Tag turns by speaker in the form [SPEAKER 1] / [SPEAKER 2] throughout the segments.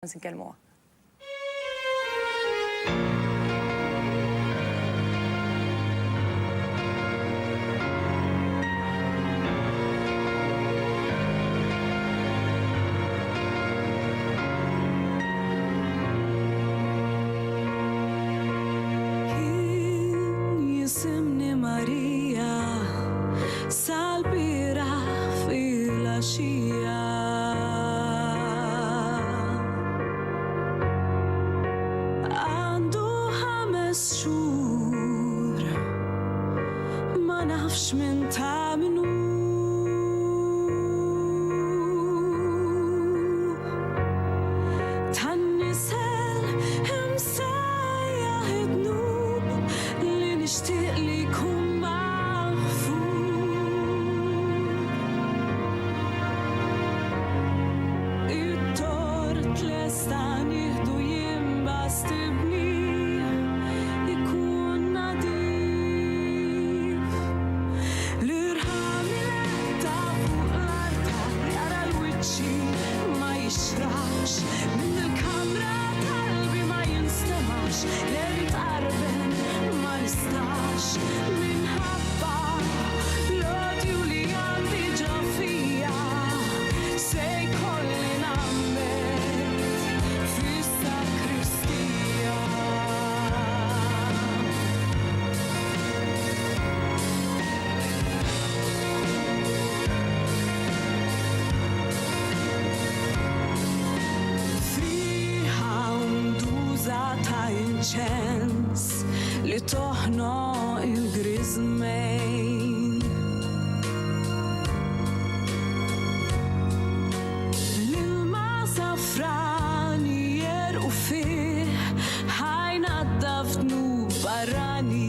[SPEAKER 1] Ċans inkellmuha.
[SPEAKER 2] Kien jisimni Marija sal-bieraħ filgħaxija. Għandu ħames xhur ma nafx minn ta' min hu. Tan-nisel imsejjaħ id-dnub li nixtieq li jkun maħfur. It-tort lesta nieħdu jien bastibni jkun nadif. L-irħam iletta fuq l-artal jara l-wiċċi ma jixraqx. Minn dil-kamra qalbi ma jinstemax le nitqarben ma nistax minħabba l-odju li għandi ġo fija se jkolli ngħammed fis-sakristija. Friħa unduża ta' inċens li toħnoq il-griżmejn. L-ilma safrani jerqu fih ħa jnaddaf dnub barrani.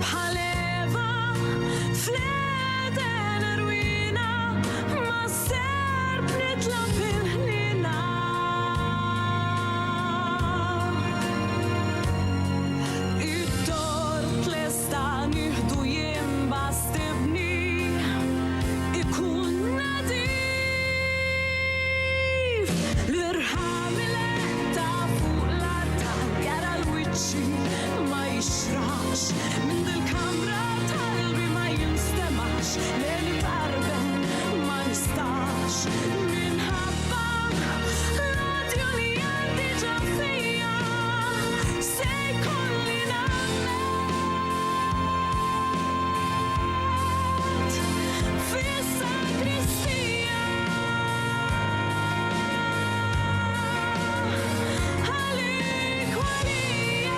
[SPEAKER 2] Bħal Eva fl-Eden rwina mas-serp nitlob il-ħniena. It-tort lesta nieħdu jien bastibni ikun nadif. L-irħam iletta fuq l-artal jara l-wiċċi ma jixraqx. Minn dil-kamra talbi ma jinstemax le nitqarben ma nistax minħabba l-odju li għandi ġo fija se jkolli ngħammed fis-sagristija għalik u għalija.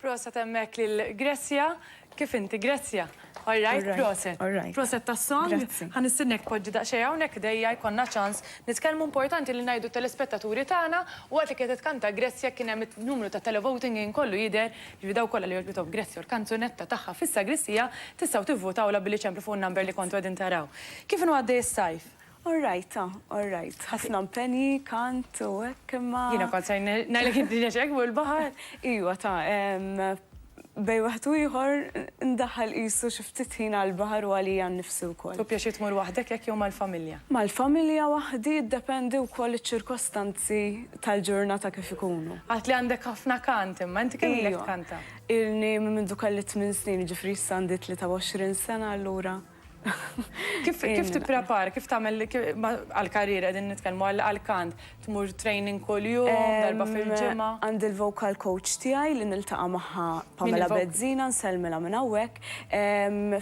[SPEAKER 1] Proset hemmhekk lil Grecia. Kif inti Grecia? All right, proset. Proset tas-song. Ħa nistennek tpoġġi daqsxejn hawnhekk ħdejja jkollna ċans nitkellmu importanti li ngħidu t-telespettaturi tagħna waqt li kienet tkanta Grecia kien hemm numru ta' televoting in kollu jidher jiġifieri dawk kollha li għoġbithom Grecia u l-kanzunetta tagħha fis-sagristija tistgħu tivvutawlha billi ċemplu fuq in-number li kontu qegħdin taraw. Kif inhu għaddej is-sajf?
[SPEAKER 3] All right, ta, all right. Ħafna impenji, kant u hekk imma.
[SPEAKER 1] Jiena kont ser ngħidlek inti ġex hekk fuq il-baħar.
[SPEAKER 3] Iwa ta, bejn wieħed u ieħor ndaħħal qisu xi ftit ħin għall-baħar u għalija nnifsi wkoll.
[SPEAKER 1] Tieħu pjaċir tmur waħdek hekk jew mal-familja?
[SPEAKER 3] Mal-familja waħdi, jiddependi wkoll iċ-ċirkostanzi tal-ġurnata kif ikunu.
[SPEAKER 1] Għidt li għandek ħafna kant imma inti kemm ilek tkanta?
[SPEAKER 3] Ilni minn mindu kelli tmien snin, jiġifieri issa għandi 23 sena allura.
[SPEAKER 1] Kif kif tipprepara, kif tagħmel għall-karriera qegħdin nitkellmu għall-kant, tmur training kuljum, darba fil-ġimgħa?
[SPEAKER 3] Għandi l-vocal coach tiegħi li niltaqa' magħha Pamela Bezzina, nsellmilha minn hawnhekk,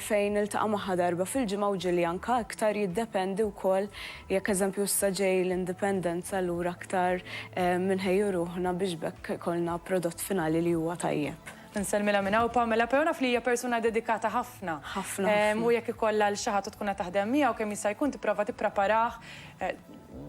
[SPEAKER 3] fejn niltaqa' magħha darba fil-ġimgħa u ġieli anke aktar jiddependi wkoll jekk eżempju issa ġej l-Indipendenza allura aktar inħejju ruħna biex b'hekk ikollna prodott finali li huwa tajjeb.
[SPEAKER 1] Nsellmilha minn hawn Pamela, però naf li hija persuna dedikata ħafna.
[SPEAKER 3] Ħafna ħafna.
[SPEAKER 1] U jekk ikollha 'l xi ħadd u tkun qed taħdem miegħu kemm jista' jkun tipprova tippreparah.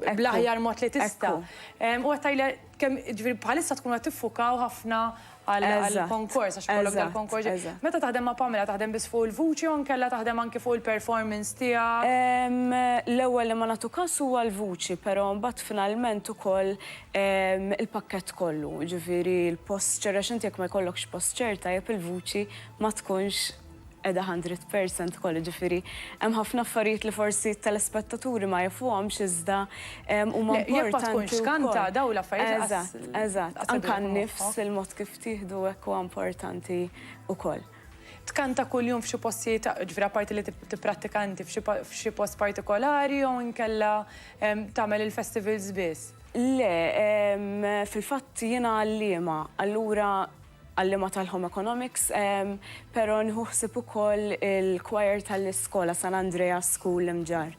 [SPEAKER 1] bl-aħjar mod li tista'. U qed tgħidli kemm ġifieri bħalissa tkunu qed tiffukaw ħafna għall-konkors għax ikollok dal-konkors. Meta taħdem ma' Pamela taħdem biss fuq il-vuċi jew inkella taħdem anki fuq il-performance tiegħek?
[SPEAKER 3] L-ewwel li ma nagħtu każ huwa l-vuċi, però mbagħad finalment ukoll il-pakkett kollu, jiġifieri l-posture għax inti jekk ma jkollokx posture tajjeb il-vuċi ma tkunx qiegħda 100% ukoll, jiġifieri hemm ħafna affarijiet li forsi t-telespettaturi ma jafuhomx iżda huma importanti.
[SPEAKER 1] Jekk ma tkunx tkanta dawn l-affarijiet.
[SPEAKER 3] Eżatt, eżatt. Anke n-nifs, il-mod kif tieħdu hekk huwa importanti wkoll.
[SPEAKER 1] Tkanta kuljum f'xi postijiet, ġifieri apparti li tipprattika inti f'xi post partikolari jew inkella tagħmel il-festivals biss?
[SPEAKER 3] Le, fil-fatt jiena għalliema, allura għalliema tal-Home Economics, però nieħu ħsieb ukoll il-choir tal-iskola San Andrea School l-Imġarr.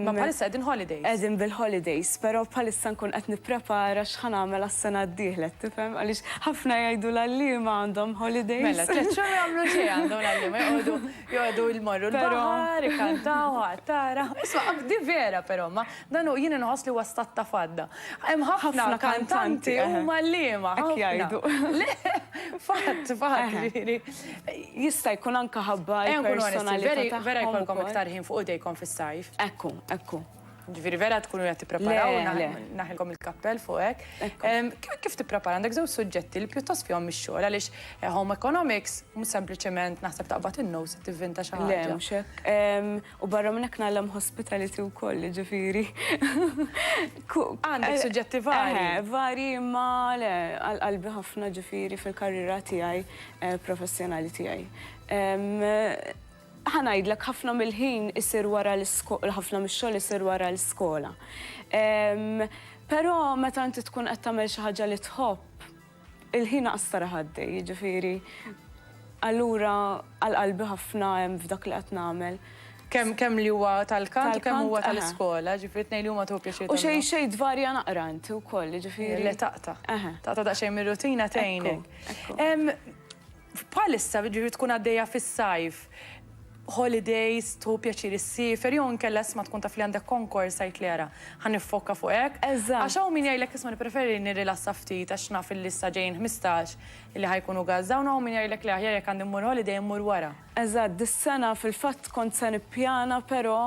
[SPEAKER 1] Ma bħalissa qegħdin holidays.
[SPEAKER 3] Qegħdin bil-holidays, però bħalissa nkun qed nipprepara x'ħa nagħmel għas-sena d-dieħla, qed tifhem? Għaliex ħafna jgħidu l-għalliema għandhom holidays.
[SPEAKER 1] Mela, tlett xhur ma jagħmlu xejn għandhom l-għalliema, joqogħdu joqogħdu jmorru l-baħar, ikantaw, tara. Isma' di vera però, ma Dan hu, jien inħoss li huwa stat ta' fadda. Hemm ħafna kantanti huma liema.
[SPEAKER 3] Hekk jgħidu.
[SPEAKER 1] Le, fatt, fatt, ġifieri.
[SPEAKER 3] Jista' jkun anke ħabba l-personalità tagħhom.
[SPEAKER 1] Vera jkollkom iktar ħin fuq idejkom fis-sajf.
[SPEAKER 3] Ekku, ekku.
[SPEAKER 1] Ġifieri vera tkunu qed tippreparaw, naħilkom il-kappell fuq hekk. Kif tipprepara? Għandek żewġ suġġetti li pjuttost fihom ix-xogħol għaliex home economics mhux sempliċement naħseb taqbad in-notes u tivvinta xi ħaġa.
[SPEAKER 3] Le, mhux hekk. U barra minn hekk ngħallem hospitality wkoll, jiġifieri.
[SPEAKER 1] Għandek suġġetti varji.
[SPEAKER 3] Eħe, varji imma le, għal qalbi ħafna ġifieri fil-karriera tiegħi professjonali tiegħi. Ħa ngħidlek ħafna mill-ħin isir wara l-iskola, ħafna mix-xogħol isir wara l-iskola. Però meta inti tkun qed tagħmel xi ħaġa li tħobb, Il-ħin aqas tara għaddej, jiġifieri allura għal qalbi ħafna hemm f'dak li qed nagħmel.
[SPEAKER 1] Kemm kemm li huwa tal-kant u kemm huwa tal-iskola, ġifieri tnejn li huma tieħu pjaċir.
[SPEAKER 3] U xejn xejn tvarja naqra inti wkoll, jiġifieri.
[SPEAKER 1] Le taqta'. Taqta' daqsxejn mir-rutina tgħinek. Bħalissa, jiġifieri tkun għaddejja fis-sajf, holidays, tieħu pjaċir issiefer jew inkella isma' tkun taf li għandek konkors tgħid le ara, ħa niffoka fuq hekk.
[SPEAKER 3] Eżatt.
[SPEAKER 1] Għax hawn min jgħidlek isma' nippreferi nirrilassa ftit għax naf illi issa ġejjin 15 illi ħa jkunu gas down u hawn min jgħidlek le aħjar jekk għandi mmur holiday immur wara.
[SPEAKER 3] Eżatt, dis-sena fil-fatt kont se nippjana però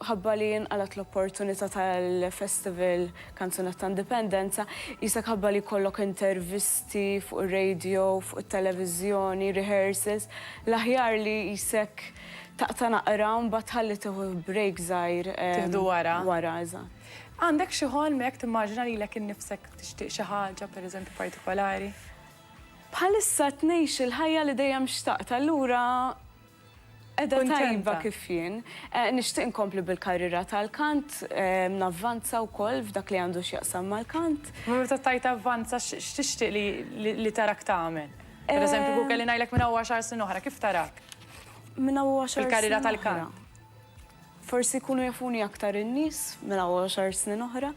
[SPEAKER 3] ħabba li nqalgħet l-opportunità tal-festival Kanzunetta Indipendenza, qisek ħabba li jkollok intervisti fuq ir-radio, fuq it-televiżjoni, rehearsals, l-aħjar li qisek taqta' naqra u mbagħad tħalli tieħu break żgħir.
[SPEAKER 1] Tieħdu wara.
[SPEAKER 3] Wara, eżatt.
[SPEAKER 1] Għandek xi ħolm hekk timmaġina lilek innifsek tixtieq xi ħaġa, pereżempju, partikolari?
[SPEAKER 3] Bħalissa qed ngħix il-ħajja li dejjem xtaqt, allura Qiegħda tajba kif jien. Nixtieq inkompli bil-karriera tal-kant, navvanza wkoll f'dak li għandu x'jaqsam mal-kant.
[SPEAKER 1] Ma meta tgħid avvanza x'tixtieq li tarak tagħmel? Pereżempju kieku kelli ngħidlek minn hawn u għaxar snin oħra, kif tarak?
[SPEAKER 3] Minn hawn u għaxar snin oħra.
[SPEAKER 1] Fil-karriera tal-kant.
[SPEAKER 3] Forsi jkunu jafuni aktar in-nies minn hawn u għaxar snin oħra.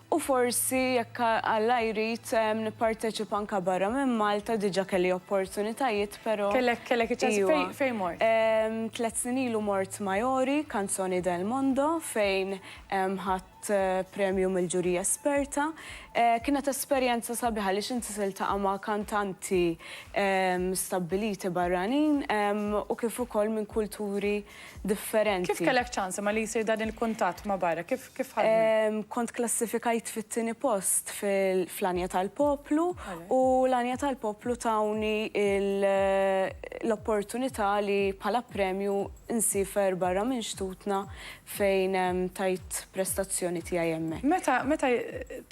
[SPEAKER 3] U forsi jekk Alla jrid nipparteċipa anke barra minn Malta, diġà kelli opportunitajiet però.
[SPEAKER 1] Kellek kellek iċ-ċans fejn fejn mort?
[SPEAKER 3] Tliet snin ilu mort Maiori, Canzoni del Mondo, fejn ħadt premju mill-ġurija esperta. Kienet esperjenza sabiħa għaliex inti tiltaqa' ma' kantanti stabbiliti barranin u kif ukoll minn kulturi differenti.
[SPEAKER 1] Kif kellek ċans imma li jsir dan il-kuntatt ma' barra? Kif kif ħadmet?
[SPEAKER 3] Kont klassifikajt fit-tieni post fl-Għanja tal-Poplu u l-Għanja tal-Poplu tawni l-opportunità li bħala premju nsiefer barra minn xtutna fejn tajt prestazzjoni tiegħi hemmhekk.
[SPEAKER 1] Meta meta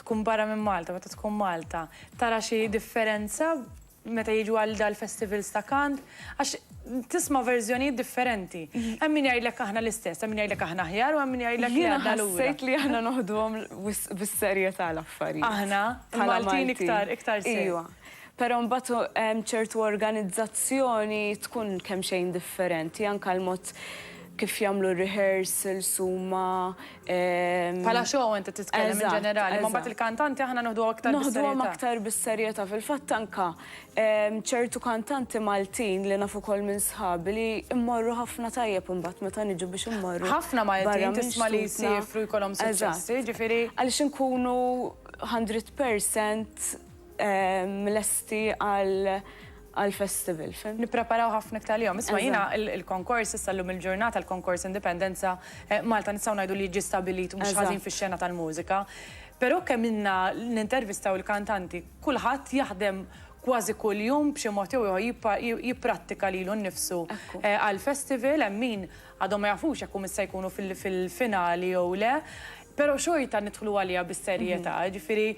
[SPEAKER 1] tkun barra minn Malta, meta tkun Malta, tara xi differenza meta jiġu għal dal-festivals ta' kant, għax tisma' verżjonijiet differenti. Hemm min jgħidlek aħna l-istess, hemm min jgħidlek aħna aħjar u hemm min jgħidlek li għadda lura.
[SPEAKER 3] Jiena ħassejt li aħna noħduhom wisq bis-serjetà l-affarijiet.
[SPEAKER 1] Aħna, il-Maltin iktar, iktar serji.
[SPEAKER 3] Iva. Però mbagħad ċertu organizzazzjoni tkun kemxejn differenti, anke l-mod. kif jagħmlu r-rehearsals huma.
[SPEAKER 1] Bħala show inti titkellem in ġenerali, ma mbagħad il-kantanti aħna noħduha aktar bis-serjetà.
[SPEAKER 3] Noħduhom aktar bis-serjetà. Fil-fatt anke ċertu kantanti Maltin li naf ukoll minn sħabi li mmorru ħafna tajjeb imbagħad meta niġu biex immorru.
[SPEAKER 1] Ħafna Maltin tisma' li jsiefru jkollhom suċċessi, ġifieri.
[SPEAKER 3] Għaliex inkunu 100% lesti għal għall-festival, fhimt?
[SPEAKER 1] Nippreparaw ħafna iktar għalihom. Isma' jiena l-konkors issa llum il-ġurnata l-konkors Indipendenza Malta nistgħu ngħidu li ġie stabbilit mhux ħażin fix-xena tal-mużika. Però kemm ilna nintervistaw il-kantanti, kulħadd jaħdem kważi kuljum b'xi mod jew ieħor jipprattika lilu nnifsu għall-festival, hemm min għadhom ma jafux jekk humiex se jkunu fil-finali jew le. Però xorta nidħlu għaliha bis-serjetà, jiġifieri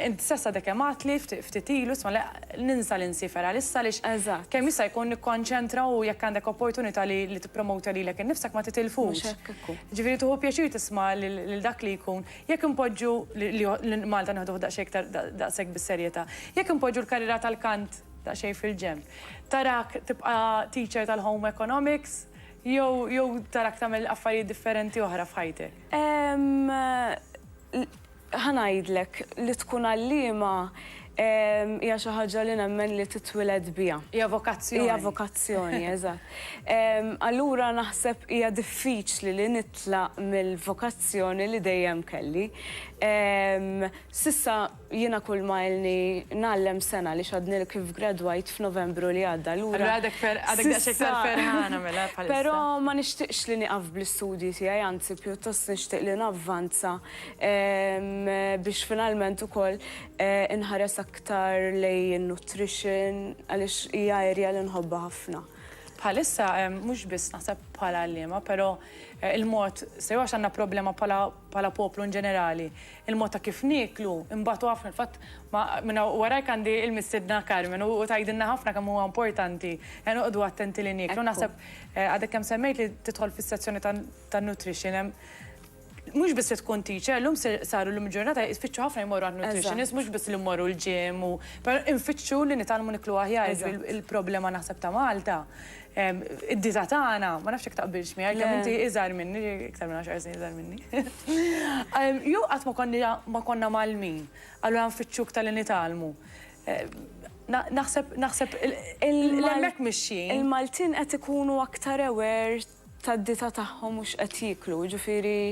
[SPEAKER 1] inti stess għadek kemm għedtli ftit ilu, isma' le ninsa li nsiefer għalissa għaliex kemm jista' jkun nikkonċentra u jekk għandek opportunità li tippromowtja lilek innifsek ma titilfux. Jiġifieri tieħu pjaċir tisma' lil dak li jkun. Jekk inpoġġu li Malta nieħduh daqsxejn iktar daqshekk bis-serjetà. Jekk inpoġġu l-karriera tal-kant daqsxejn fil-ġenb, tarak tibqa' teacher tal-home economics jew jew tarak tagħmel affarijiet differenti oħra f'ħajtek?
[SPEAKER 3] Ħa ngħidlek, li tkun għalliema hija xi ħaġa li nemmen li titwieled biha.
[SPEAKER 1] Hija vokazzjoni.
[SPEAKER 3] Hija vokazzjoni, eżatt. Allura naħseb hija diffiċli li nitlaq mill-vokazzjoni li dejjem kelli. S'issa Jiena kull ma ilni ngħallem sena għaliex għadni kif gradwajt f'Novembru li għadda allura.
[SPEAKER 1] Allura għadek fer għadek daqsxejn iktar ferħana mela bħalissa.
[SPEAKER 3] Però ma nixtieqx li nieqaf bl-istudji tiegħi anzi pjuttost nixtieq li navvanza biex finalment ukoll inħares aktar lejn in-nutrition għaliex hija area li nħobbha ħafna.
[SPEAKER 1] Bħalissa mhux biss naħseb bħala għalliema però il-mod sew għax għandna problema bħala bħala poplu in ġenerali il-mod ta' kif nieklu, inbatu ħafna, il-fatt ma minn hawn warajk għandi il-mistiedna Carmen u tgħidilna ħafna kemm huwa importanti noqogħdu attenti li nieklu. Naħseb għadek kemm semmejt li tidħol fis-sezzjoni tan-nutrition hemm mhux biss li tkun teacher, illum saru llum il-ġurnata jfittxu ħafna jmorru għand nutritionist, mhux biss li mmorru l-gym u però nfittxu li nitgħallmu niklu aħjar, il-problema naħseb ta' Malta Id-dieta tagħna, ma nafx jekk taqbilx miegħi, kemm inti iżgħar minni, iktar minn għaxar snin iżgħar minni. Jew qatt ma konna ma konna mgħallmin, allura nfittxu iktar li nitgħallmu. Naħseb naħseb l-hemmhekk mixjin.
[SPEAKER 3] Il-Maltin qed ikunu aktar aware tad-dieta tagħhom u x'qed jieklu, jiġifieri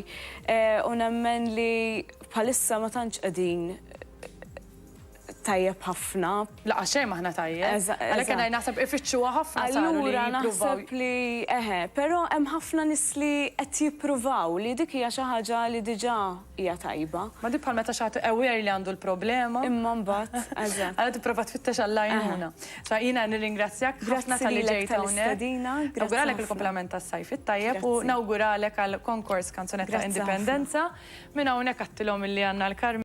[SPEAKER 3] u nemmen li bħalissa ma tantx qegħdin tajjeb ħafna.
[SPEAKER 1] Laqas xejn m'aħna tajjeb. Għalhekk qed ngħid naħseb ifittxuha ħafna saru li
[SPEAKER 3] Allura naħseb li eħe, però hemm ħafna nies li qed jippruvaw li dik hija xi ħaġa li diġà hija tajba.
[SPEAKER 1] Ma dik bħal meta xi ħadd aware li għandu l-problema.
[SPEAKER 3] Imma mbagħad, eżatt.
[SPEAKER 1] Allura tipprova tfittex għall-għajnuna. Sa jiena nirringrazzjak ħafna talli ġejt hawnhekk. Nawguralek il-kumplament tas-sajf it-tajjeb u nawguralek għall-konkors Kanzunetta Indipendenza. Minn hawnhekk għedtilhom illi għandna l-Carmen.